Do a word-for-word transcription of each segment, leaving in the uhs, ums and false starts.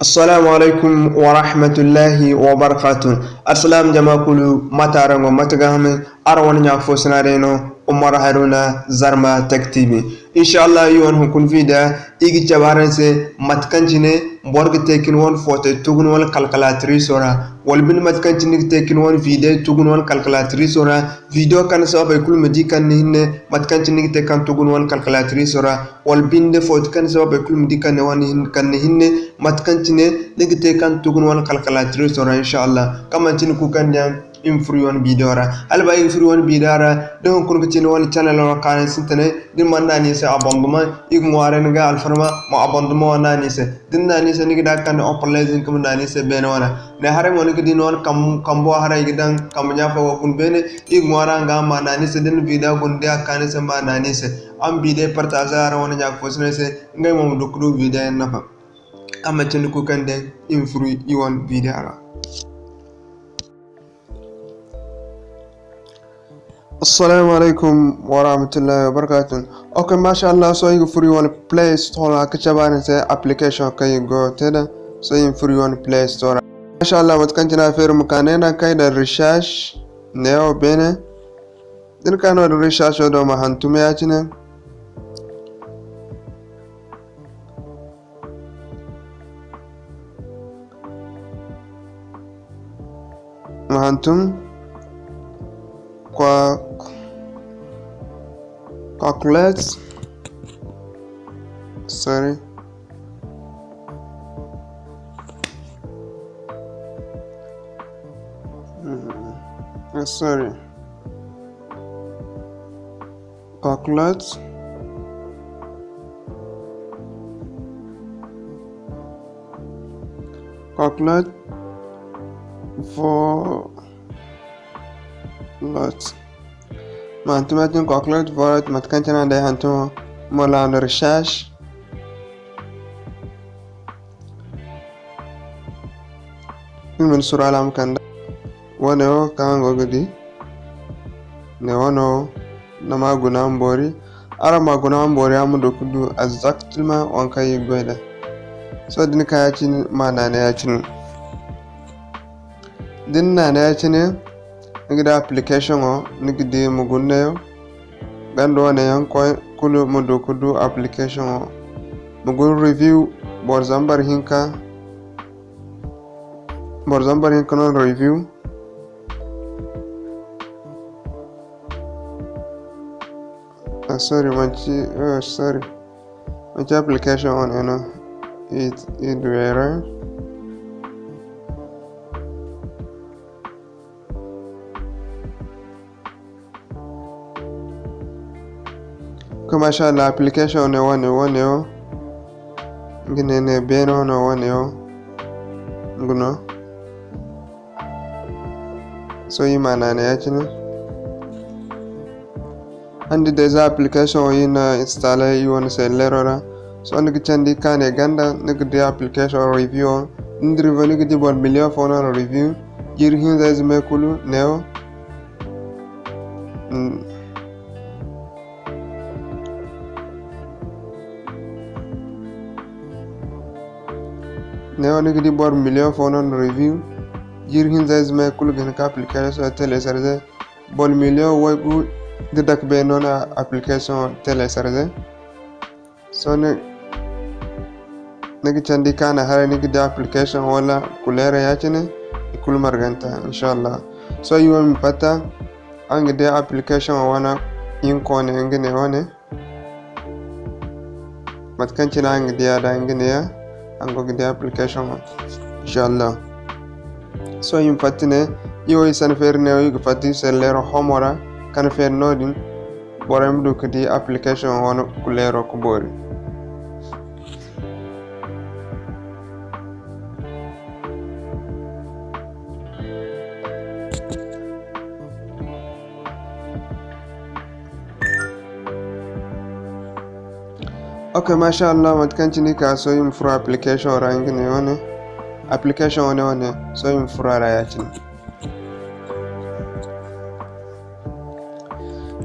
Assalamu alaikum wa rahmatullahi wa barakatuh. Arsalam jama kulu, mate araŋ go, mate ga hamay? Araŋ wane ɲa fo sina day no, Umar Haruna, Zarma Tech T V. Insha Allah, i wane hunkuna video, i ga cabe araŋ se mate kaŋ cine boro ga te ka ni wane footey tugu ni wane kalkalatriso ra, wala binde mate kaŋ cine ni ga te ka ni wane video tugu ni wane kalkalatriso ra. Video kaŋ ni si ba boro kulu ma di kaŋ ni hinne, mate kaŋ cine ni ga te kaŋ tugu ni wane kalkalatriso ra, wala binde footi kaŋ ni si ba boro kulu ma di kaŋ ni wane hin-, kaŋ ni hinne, mate kaŋ cine ni ga te kaŋ tugu ni wane kalkalatriso ra, insha Allah. Kaŋ manti ni kuukandiyaŋ, i ma furo i wane video ra. Hala ba i ga furo i wane video ra, da hunkuna ga ti ni wane channel ra kaanay sintinay, da ni mana naŋ a ni se abonnement, i ga ŋwaaray ni ga alfarma ma abonnement wane naŋ a ni se. Da ni naŋ a ni se, ni ga daŋ a ga kande opolay zinka ma naŋ a ni se beene wane. Ne haray mo ni ga di ni wane kam-, kambo haray ga daŋ, kambe ɲa fo ga guna beene, i ga ŋwaara nga ma naŋ a ni se, da ni video guna day a ga ka ni se ma naŋ a ni se. Araŋ video partager araŋ wane ɲa fo sinay se, ngey mo ma du ga du video yaŋ nafa. Kaŋ manti ni kuukandiyaŋ, i ma furo i wane video ra. Assalamu alaikum wa rahmatullahi wa barakatuh. Ok, masha Allah, sohõ i ga furo i wane Play Store ra ka cabe araŋ se application kaŋ i go te da. Sohõ i ma furo i wane Play Store ra. Masha Allah, mate kaŋ cine a feeri ma ka ne naŋ kaŋ i daŋ recherche neewo beene. Da ni ka no-din recherche do ma hantum ya-cine. Ma hantum. Qua-, calculate. Sorry. Mm, sorry. Calculate. Calculate for lot. Ma hantum ya-cine calculate for lot, mate kaŋ cine day hantum mo la no recherche. Iri ma ni sura alaama kanda. Wane wo kaŋ araŋ go ga di. Ne wane wo, ni ma guna ma boori. Araŋ ma guna ma boori, araŋ ma du ga du exactement waŋ kaŋ i ga goy nd'a. Sohõ da ni ka ya-cine, ma naana ya-cine. Da ni naana ya-cine, ni ga di application wo, ni ga di ma guna neewo. Ganda wane yaŋ koy kulu ma du ga du application wo. Ma guna review, boro zambar hinka, boro zambar hinka no na review. Ah, sorry, manti, oh, sorry. Manti application wane no. It, it were. Ko, masha Allah, application ne wane, wane wo. Nga ne, ne beene wane, wane wo. Nga no. Sohõ i ma naana ya-cine. Handi day za application wo i na installe i wane selleero ra. Sohõ ni ga candi ka ne ganda, ni ga di application review wo. Ni dira ni ga di boro million fo no na review. Jiiri hinza ize me kulu neewo. Mm. Neewo ni ga di boro million fo no na review. Jiiri hinza ize me kulu ga hin ka application télécharger. Boro million waygu da dake beeri no na application télécharger. Sohõ ni, ni ga candi ka ne haray ni ga di application wala kuleera ya-cine, i kulu marganta, insha Allah. Sohõ i wo ma fatta, araŋ ga di application wane hinkoone nga ne wane. Mate kaŋ cine araŋ ga di a da nga ne ya, araŋ go ga di application wo, insha Allah. Sohõ i ma fatta ne, i wo i sana feeri ne, i ga fatta i selleero homo ra, ka feeri noodin. Borey ma du ka di application wane kuleero ga boori. Ok, masha Allah, mate kaŋ cine i ka sohõ i ma furo application ra nga ne wane. Application wane wane, sohõ i ma furo a ra ya-cine.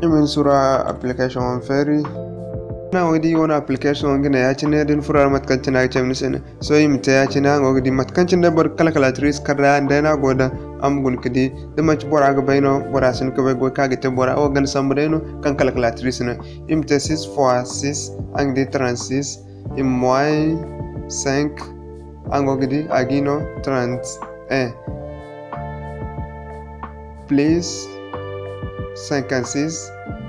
I ma ni sura application wane feeri. Araŋ go ga di wane application nga ne ya-cine, da ni furo ra mate kaŋ cine a ga cabe ni se ne. Sohõ i ma te ya-cine, araŋ go ga di mate kaŋ cine day boro calculatrice kar ra yaadin day no a go da a ma guna ga di. Da manti bora ga bay no, bora si hin ga bay goy kaŋ a ga te bora wo ganda sambu day no kaŋ calculatrice no. I ma te six fois six, araŋ ga di trente-six, i ma moins cinq, araŋ go ga di a ga i no trente et un. Plus cinquante-six,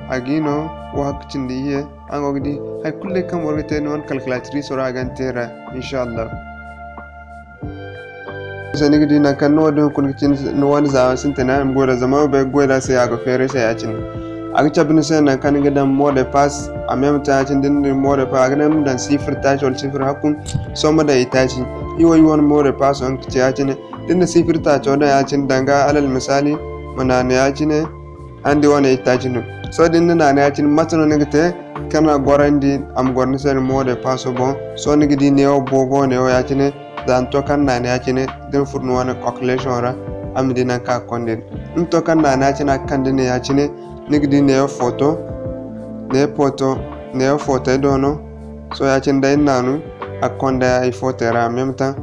a ga i no wahakku cindi iyye. Araŋ go ga di, hay kulu day kaŋ boro ga te ni wane calculatrice ra, a ga ni te ra, inshallah. Sohõ ni ga di nangu kaŋ ni wo-din hunkuna ga cine ni wane zaama sintina, ni ma goy da zama wo bay ga goy da se, a ga feeri se ya-cine. A ga cabe ni se nangu kaŋ ni ga daŋ mot de passe, en même temps ya-cine da ni na mot de passe, a ga ne ni ma daŋ sifir taaci wala sifir hakku, sohõ ma daŋ itaaci. I wo i wane mot de passe wo nga ga ci ya-cine. Da ni na sifir taaco daŋ ya-cine danga, alal misaali, ma naanu ya-cine, araŋ di wane itaaci no. Sohõ da ni na naanu ya-cine, mate no ni ga te kaŋ a gorandi, a ma goro ni se ni mot de passe boŋ? Sohõ ni ga di neewo boobo neewo ya-cine, za ni to kaŋ naanu ya-cine, da ni furo ni wane calculation ra, a ma di nangu kaŋ a konda ni. Ni ma to kaŋ naanu ya-cine, a ga kande ne ya-cine, ni ga di neewo foto, neewo foto, neewo footey do no. Sohõ ya-cine day ni naanu, a ga konda ay footey ra en même temps.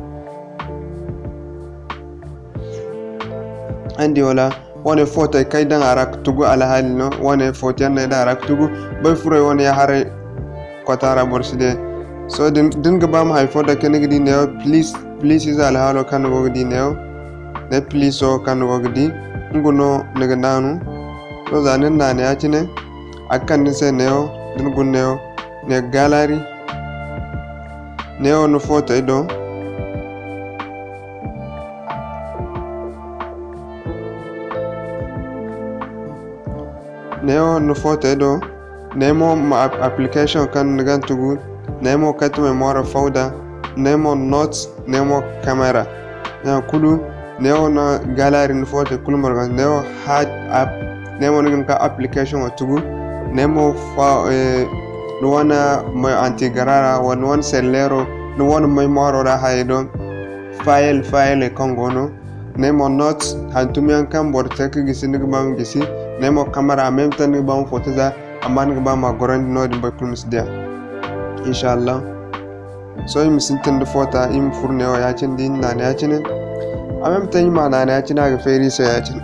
Araŋ di wala? Wane footey kaŋ ay daŋ a ra ga tugu alhaali no, wane footey yaŋ no ay daŋ a ra ga tugu. Bay furey wane ya haray kota ra boro si di. Sohõ da ni ga ba ma hay fo dake, ni ga di neewo plus, plus ize alhaalo kaŋ ni go ga di neewo. Ne plus wo kaŋ ni go ga di, nga no ni ga naanu. Sohõ za ni na naanu ya-cine, a ga kande ni se neewo, da ni guna neewo, ne galerie, neewo ni footey do. Neewo ni footey do, ne mo ma ap-, application kaŋ ni ga tugu, ne mo carte mémoire folder, ne mo notes, ne mo camera. Yaŋ kulu, neewo no galerie ni footey kulu marga, neewo hard app, ne mo ni ga ni ka application wo tugu, ne mo fa, eh, ni wane antigra ra, wala ni wane cellulaire, ni wane mémoire ra hayey do. File, file kaŋ go no. Ne mo notes, hantumyaŋ kaŋ boro te ga gisi, ni ga ba ma gisi. Ne mo camera, en même temps ni ga ba ma foto za, amma ni ga ba ma gorandi noodin, boro kulu ma si di a. Inshallah. Sohõ i ma sintin da foto, i ma furo neewo ya-cine, da i na naanu ya-cine. En même temps i ma naanu ya-cine, a ga feeri i se ya-cine.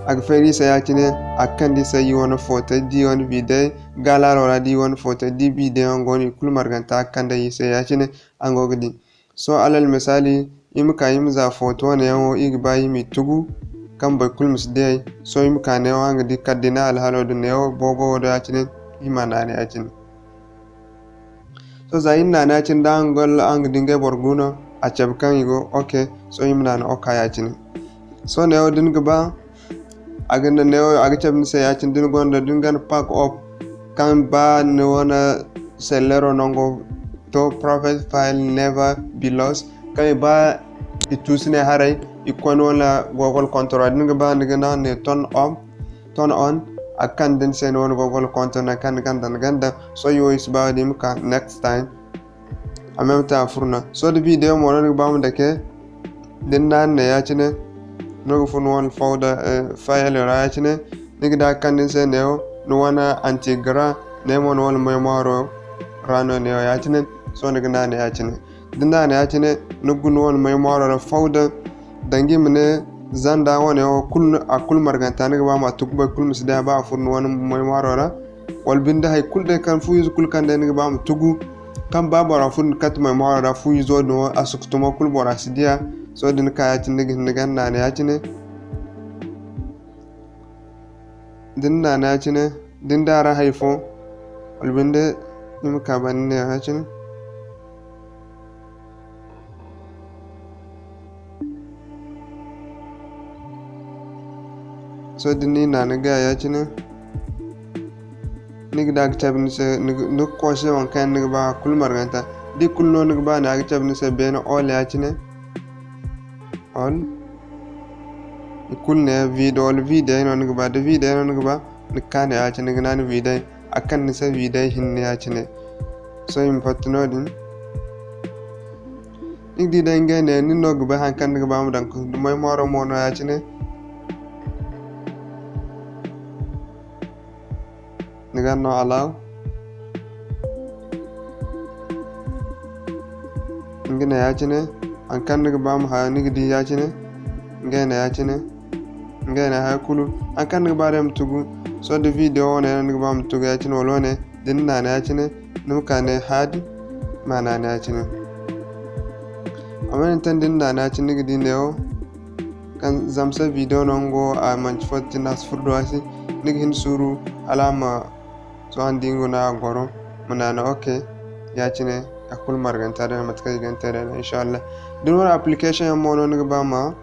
A ga feeri i se ya-cine, a ga kande i se i wane foto, da i wane video, galerie ra da i wane foto, da i video yaŋ go no, i kulu marganta a ga kande i se ya-cine, araŋ go ga di. Sohõ alal misaali, i ma ka i ma za foto wane yaŋ wo, i ga ba i m'i tugu, kaŋ boro kulu ma si di ay. Sohõ i ma ka neewo, araŋ ga di kala da i na alhaalo da neewo boobo wo do ya-cine, i ma naanu ya-cine. Sohõ za i na naanu ya-cine, da araŋ ga di ngey boro gu no, a cabe kaŋ i go, ok, sohõ i ma naanu ok ya-cine. Sohõ neewo da ni ga ba, a ga ne, neewo, a ga cabe ni se ya-cine, da ni gonda, da ni gana pack up, kaŋ ba ni wane cellulaire nango to private file never be lost, kaŋ i ba i tuusu ne haray, i ga koy ni wane Google compte ra, da ni ga ba ni ga naŋ ne turn on, turn on, a ga kande ni se ni wane Google compte nangu kaŋ ni gana daŋ, ni gana daŋ. Sohõ i wo i si ba wo-din, i ma ka next time. En même temps a furo no. Sohõ da video mo no ni ga ba ma dake, da ni naanu ne ya-cine, ni ga furo ni wane folder, eh, file ra ya-cine, ni ga di a ga kande ni se neewo, ni wane antigra, ne mo ni wane mémoire ra no neewo ya-cine, sohõ ni ga naanu ya-cine. Da ni naanu ya-cine, ni ga guna wane mémoire ra folder, danga i ma ne zanda wane wo kulu, a kulu marganta ni ga ba ma tugu, boro kulu ma si di a, ba a furo ni wane mémoire ra. Wala binde hay kulu day kaŋ fu ize kulu kaŋ day ni ga ba ma tugu, kaŋ ba bora furo ni carte mémoire ra fu izo din wo, a sukutumo kulu bora si di a. Sohõ da ni ka ya-cine ni ga hin ni ganda naanu ya-cine. Da ni naanu ya-cine, da ni daŋ a ra hay fo, wala binde ni ma ka banda ne ya-cine. Sohõ da ni naanu ga ya-cine, ni ga da ga cabe ni se, ni ga, ni ga koose waŋ kaŋ yaŋ ni ga ba kulu marganta. Da i kulu no ni ga ba ne a ga cabe ni se beene all ya-cine. All. I kulu ne video, wala video no ni ga ba. Da video no ni ga ba, ni ga ka ne ya-cine, ni ga naanu video. A ga kande ni se video hinne ya-cine. Sohõ i ma fatta noodin. Ni ga di day ngey ne, nin no ga bay haŋ kaŋ ni ga ba ma daŋ ka dumay mooro mo no ya-cine. Ga no allow. Nga ne ya-cine, haŋ kaŋ ni ga ba ma haya, ni ga di ya-cine. Nga ne ya-cine. Nga ne hay kulu. Haŋ kaŋ ni ga ba day ma tugu. Sohõ da video wo ne no ni ga ba ma tugu ya-cine, wala wo ne, da ni naana ya-cine, ni ma ka ne hadi, ma naana ya-cine. Amma ni taŋ da ni naana ya-cine, ni ga di neewo, kaŋ zama se video no nga wo, a manti foto cine a si furo do a se, ni ga hin suuru hala a ma sohõ da nga no a goro, ma naana ok, ya-cine, a kulu marganta day no mate kaŋ i ga ni te day no, inshallah. Da ni wane application yaŋ mo no ni ga ba ma,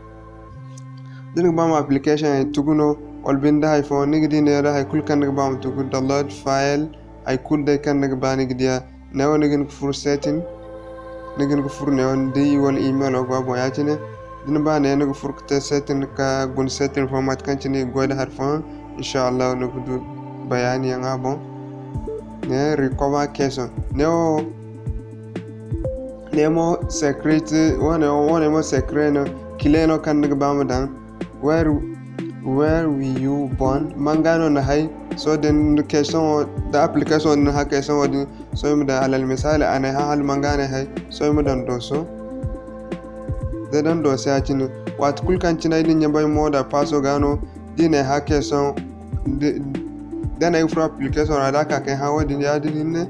da ni ga ba ma application yaŋ tugu no, wala binde hay fo, ni ga di neera hay kulu kaŋ ni ga ba ma tugu, download file, hay kulu day kaŋ ni ga ba ni ga diya. Neewo ni ga hin ga furo setting, ni ga hin ga furo neewo ni di wala email wo go a boŋ ya-cine. Da ni ba neewo ni ga furo ga te setting ka guna setting fo mate kaŋ cine i ga goy da hari fooyaŋ, inshallah ni ga du bayaani yaŋ a boŋ. Ne recover question. Neewo, neewo mo secret, wane, wane mo secret no, clé no kaŋ ni ga ba ma daŋ. Where, where were you born? Manga no ni hay? Sohõ da ni question wo, da application wo da ni hã question wo din, sohõ i ma daŋ alal misali, a ne hã hala manga no ay hay, sohõ i ma daŋ dooso. Da daŋ dooso ya-cine. Waati kulu kaŋ cine ay din ɲabay mot de passo ga no, da i ne hã question, da, da no ay ga furo application ra, da a ka ka ay hã wo-din, ya-din hinne.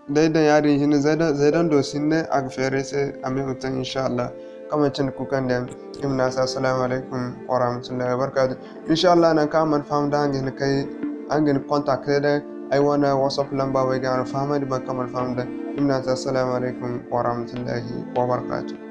Day daŋ yaadin hinne, zay daŋ, zay daŋ dooso hinne, a ga feeray se a ma ay ma taŋ, inshallah. Kaŋ manci ni kuukandiyaŋ, i ma ne a se, "Assalamu alaikum warahmatullahi wabarakatuh." Inshallah, nangu kaŋ a mana faham da, a ga hin kay, a ga hin contacter day, ay wane WhatsApp lamba wo ay ga a fahamandi, boro kaŋ mana faham da, i ma ne a se, "Assalamu alaikum warahmatullahi wabarakatuh."